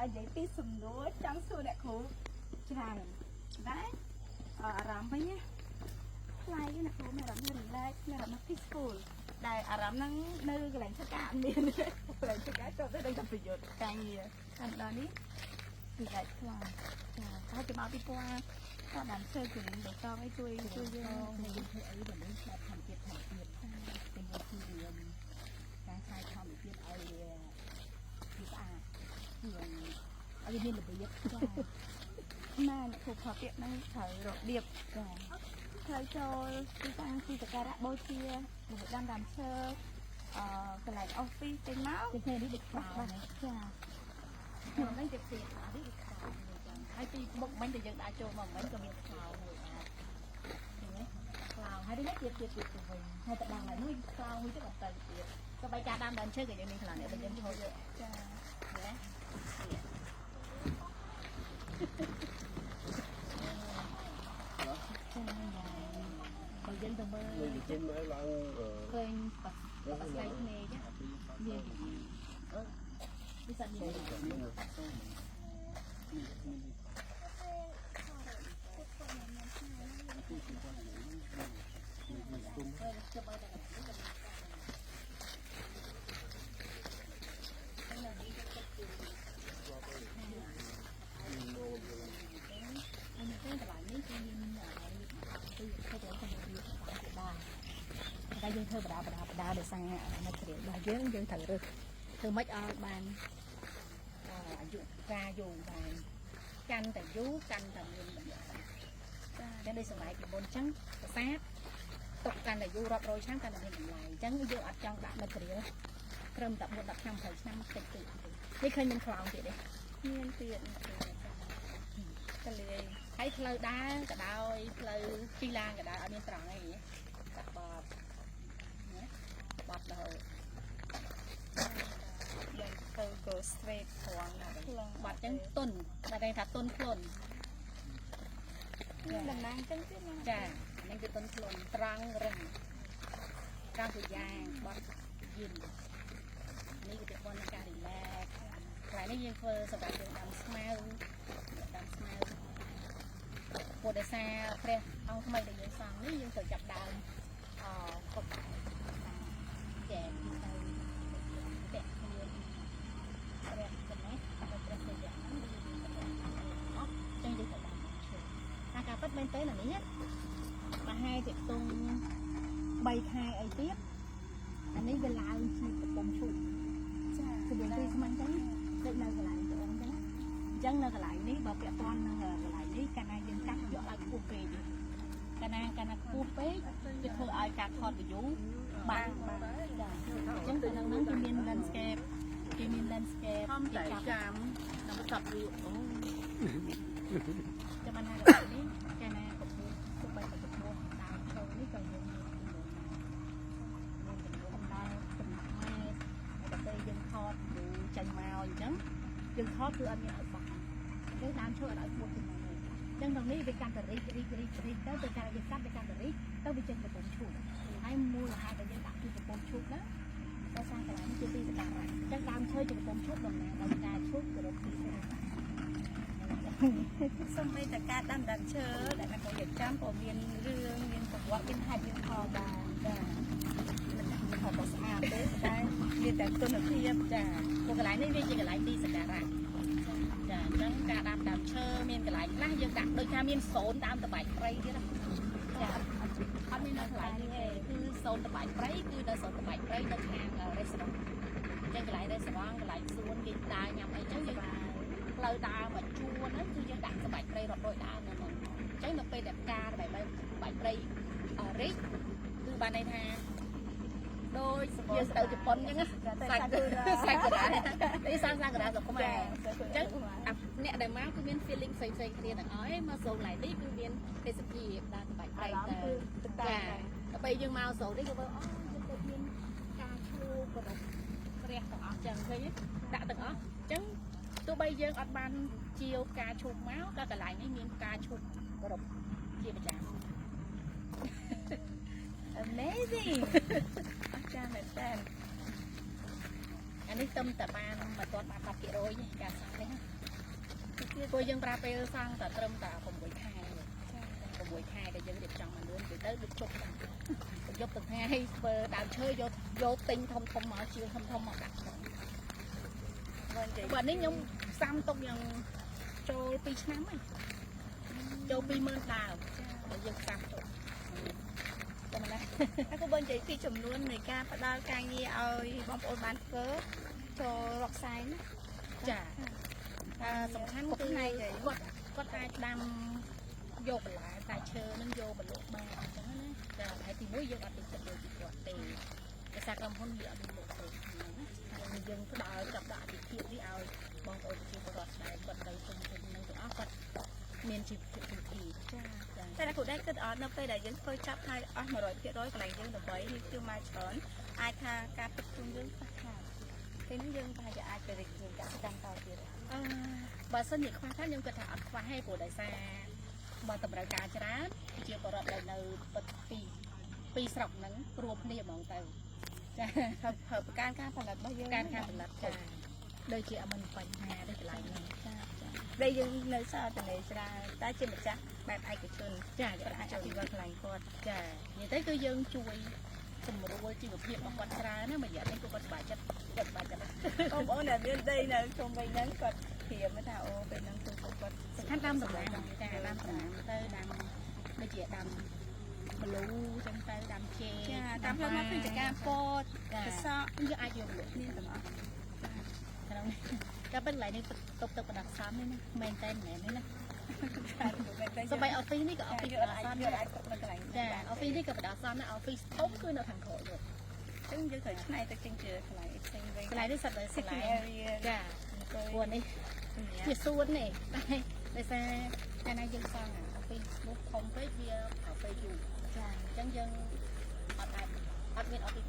និយាយពីសំណួរចង់សួរអ្នកគ្រូច្រើនតែអារម្មណ៍វិញណាថ្លៃអ្នកគ្រូមានអារម្មណ៍ relax មានអារម្មណ៍ peaceful ដែលអារម្មណ៍ហ្នឹងនៅកន្លែងធ្វើការអត់មានទេកន្លែងធ្វើការចូលទៅដឹងតែប្រយុទ្ធការងារតែម្ដងនេះ relax ខ្លាំងចាហើយទៅមកពីពណ៌តាមដើមឈើគឺបៃតងអីជួយជួយយើង ហើយយើងធ្វើអីដែលមានបែបធម្មជាតិធម្មជាតិតែយើងគឺវាការឆាយធម្មជាតិឲ្យវាវាស្អាតជាងឲ្យវាមានរបៀប ចាណែអ្នកគ្រូផលពាក្យហ្នឹងត្រូវរបៀប ចា ត្រូវចូលទីតាំងទីសក្ការៈបូជារហូតដល់ដើមឈើអឺកន្លែង office ចេញមក ជាគ្នានេះដូចខ្លោ បាទ ណា ចា ខ្ញុំហ្នឹងជាទៀតអានេះដូចខ្លោមួយចឹងហើយពីមុខមិញដែលយើងដាក់ចូលមកមិញក៏មានខ្លោមួយដែរឃើញទេខ្លោហើយនេះទៀតទៀតទៀតទៅវិញហើយទៅដល់ហើយនោះខ្លោមួយទៀតអត់ទៅទៀតក៏បីការដាំដើមឈើក៏យើងមានខ្លោនេះបើយើងឈរយក ចា ណាបើយើងទៅមើល លេខជិះមកឡើង ឃើញបបស្លៃភ្នែកមានអឺវាសាត់មានជិះបើតែអានេះទៅកន្លែងនេះគឺមានគឺធ្វើទៅទៅវាបានតែយើងធ្វើបដាបដាបដាដោយសារ material របស់យើងយើងត្រូវរើសធ្វើម៉េចឲ្យបានអាយុការយូរបានកាន់តែយូរកាន់តែមានតម្លៃ ចា ចឹងដូចសម័យពីមុនចឹងប្រាសាទទុកកាន់តែយូររាប់រយឆ្នាំកាន់តែមានតម្លៃអញ្ចឹងយើងអត់ចង់ដាក់ material ត្រឹមតែ4 10ឆ្នាំ20ឆ្នាំតិចតិចនេះឃើញមានខ្លោងទៀតទេ មានទៀតអ្នកគ្រូចាកលាយ ហើយផ្លូវដើរក៏ដោយផ្លូវជិះឡានក៏ដោយអត់មានត្រង់អីដាក់បត់ណាបត់រហូត យើងទៅ go straight ត្រង់ណាស់ ខ្លង បត់ចឹងទុនបើតែថាទុនខ្លួន មានតំណាងចឹងទៀតណា ចាអានេះគឺទុនខ្លួនត្រង់រឹងត្រង់ពីយ៉ាងបត់យិននេះគឺពាក់ព័ន្ធនឹងការ relax កន្លែងនេះយើងធ្វើសម្រាប់យើងដាំស្មៅដាំស្មៅព្រោះដោយសារព្រះអង្គថ្មីដែលយើងសង់នេះយើងត្រូវចាប់ដើមអកបចែកទៅពាក់គ្នាព្រះកណេះនិងព្រះសិវៈហ្នឹងយើងមានព្រះអស់ចឹងយើងត្រូវដាំឈើតែការពិតមែនទេនៅនេះប្រហែលជាខ្ទង់3ខែអីទៀតអានេះវាឡើងជាកំពុងឈូក ចា គឺវាគឺស្មានចឹងដូចនៅកន្លែងត្អូនចឹងអញ្ចឹងនៅកន្លែងនេះបើពាក់ព័ន្ធនឹងកន្លែងនេះកាលណាយើងកាត់យកឲ្យខ្ពស់ពេកកាលណាខ្ពស់ពេកវាធ្វើឲ្យការថត view បាក់ចាអញ្ចឹងទៅនឹងហ្នឹងគេមាន landscape គេមាន landscape ខំតែ គេចាប់ ចាំដើម្បីសັບលក់អូ ចាំបានថាកន្លែងនេះកាលណាកម្ពស់ទោះបីតែកម្ពស់ដើមឈើនេះក៏យើងមានចំនួនមកមានចំនួនដល់ចំណុះម៉ែត្រហើយដល់ពេលយើងថត view ចេញមកអញ្ចឹងយើងថតគឺអត់មានឲ្យបាក់ យើងដើមឈើអត់ឲ្យខ្ពស់ជាងហ្នឹងទេអញ្ចឹងក្នុងនេះវាកាន់តែរីករីករីករីកទៅទៅកាន់យើងកាត់វាកាន់តែរីកទៅវាចេញកំពង់ឈូកហើយមូលហេតុដែលយើងដាក់ពីកំពង់ឈូកហ្នឹងដោយសារកន្លែងនេះជាទីសក្ការៈអញ្ចឹងដើមឈើជាកំពង់ឈូកតំណាងដល់ការឈូកគោរពទីសក្ការៈ សូម្បីតែការដាំដើមឈើដែលអ្នកគ្រូរៀបចំក៏មានរឿងមានប្រវត្តិមានហេតុមានផលដែរ ចា មិនថាផលស្អាតទេតែមានតែគុណភាព ចាព្រោះកន្លែងនេះវាជាកន្លែងទីសក្ការៈចាអញ្ចឹងការដាំដើមឈើមានកន្លែងខ្លះយើងដាក់ដូចថាមានសូនដើមតបែកព្រៃទៀតណាចាអត់មាននៅកន្លែងនេះទេគឺសូនតបែកព្រៃគឺនៅសូនតបែកព្រៃនៅខាង restaurant អញ្ចឹងកន្លែង restaurant កន្លែងសួនគេដើរញ៉ាំអីចឹងយើងផ្លូវដើរមកជួរហ្នឹងគឺយើងដាក់សបែកព្រៃរាប់រយដើមនៅហ្នឹងអញ្ចឹងនៅពេលដែលផ្កាបែបបែកព្រៃរីកគឺបានន័យថាដូចយើងទៅជប៉ុនអញ្ចឹងណា សាច់ សាច់កដានេះសាសាកដាស្រុកខ្មែរ អ អញ្ចឹងអាអ្នកដែលមកគឺមាន feeling ផ្សេងផ្សេងគ្នាទាំងអស់ឯងមកសូនឡៃនេះគឺមានទេសភាពដើមតបាច់ អា ប្រៃ ទៅ រម្មណ៍គឺទៅតាម ចាដល់ពេលយើងមកសូននេះក៏មើលអូយើងទៅមានការឈូកគ្រប់ព្រះទាំងអស់ចឹងឃើញទេដាក់ទាំងអស់អញ្ចឹងទោះបីយើងអត់បានជាវផ្កាឈូកមកក៏កន្លែងនេះមានផ្កាឈូកគ្រប់ជាប្រចាំ Amazing អស្ចារ្យមែនតើ អា អានេះទំតែបានមិនទាន់បាន10%ទេការសង់នេះណាព្រោះយើងប្រើពេលសង់តែត្រឹមតែ6ខែ6ខែដែលយើងរៀបចំមកលឿនទៅទៅដូចជប់ហ្នឹងយប់ទៅថ្ងៃធ្វើដើមឈើយកយកទិញធំធំមកជាងធំធំមកដាក់ក្នុង បើនិយាយ បើនេះខ្ញុំផ្សំទុកយ៉ាងចូល2ឆ្នាំហើយចូល20000ដើមបើយើងផ្សំទុកតែម្ល៉េះ ហើយក៏បើនិយាយពីចំនួននៃការផ្ដល់ការងារឲ្យបងប្អូនបានធ្វើចូលរាប់សែនណា ចាអឺសំខាន់ គ្រប់ គឺ ផ្នែកឯង គាត់គាត់អាចដាំយកបន្លែផ្លែឈើនឹងយកបលក់បានអញ្ចឹងណាចាហើយទីមួយយើងអត់ទៅចិត្តលុយពីគាត់ទេដោយសារក្រុមហ៊ុនវាអត់មានលក់ទេហ្នឹងណាហើយយើងផ្ដល់ចាប់ដាក់អតិភិបនេះឲ្យបងប្អូនប្រជាពលរដ្ឋដែលគាត់ទៅជុំវិញនឹងទាំងអស់គាត់មានជីវភាពទូធី ចា ចា តែអ្នកគ្រូដែរគិតអត់នៅពេលដែលយើងធ្វើចាប់ហើយអស់100%កន្លែងយើងដើម្បីនេះគឺមកច្រើនអាចថាការពិតជូនយើងខ្វះខាតពេលនេះយើងប្រហែលជាអាចទៅរីករាយកសិកម្មតទៀត អឺបើសិនជាខ្វះខាតខ្ញុំគិតថាអត់ខ្វះទេព្រោះដោយសារបើតម្រូវការច្រើនប្រជាពលរដ្ឋដែលនៅពិតពីពីស្រុកហ្នឹងរួមគ្នាហ្មងទៅចា ហើយប្រើប្រការការផលិតរបស់យើង ការការផលិតចាដូចជាអត់មានបញ្ហាទេកន្លែងហ្នឹង ចាចាដែលយើងនៅសល់តនេច្រើនតែជាម្ចាស់បែបឯកជន ចា គាត់អាចអភិវឌ្ឍកន្លែងគាត់ ចានិយាយទៅគឺយើងជួយសម្រួលជីវភាពរបស់គាត់ច្រើនណាមួយរយៈនេះគឺគាត់សប្បាយចិត្តគាត់សប្បាយចិត្តណាស់ បងប្អូនដែលមានដីនៅជុំវិញហ្នឹងគាត់ព្រាមថាអូពេលហ្នឹងគឺគាត់ សំខាន់តាមដំណាំចាតាមដំណាំទៅដាំដូចជាដាំម្លូចឹងទៅដាំចេក ចាតាមផ្លូវមកគឺចការពោត ចា កសក់ យើងអាចយកលក់ មានទាំងអស់ ក្នុងការពិតកន្លែងនេះទុកទឹកបណ្ដោះអាសន្ននេះណាមែនតែមិនមែនទេណាសូម្បី office នេះក៏ office យើង បណ្ដោះអាសន្ន អាចយើង ដែរ អាចទុកនៅកន្លែង ចា office នេះក៏បណ្ដោះអាសន្នដែរ office ធំគឺនៅខាងក្រោយទៀត ចឹងយើងត្រូវឆ្នៃទៅចេញជាកន្លែងផ្សេងវិញ កន្លែងនេះសិតតែកន្ city លែង area ចា អង្គុយ ព្រោះនេះជាសួននេះតែដោយសារកាលណាយើងសង់អា office នោះធំពេកវាប្រើពេលយូរ ចា អញ្ចឹងយើងអត់អាចអត់មាន office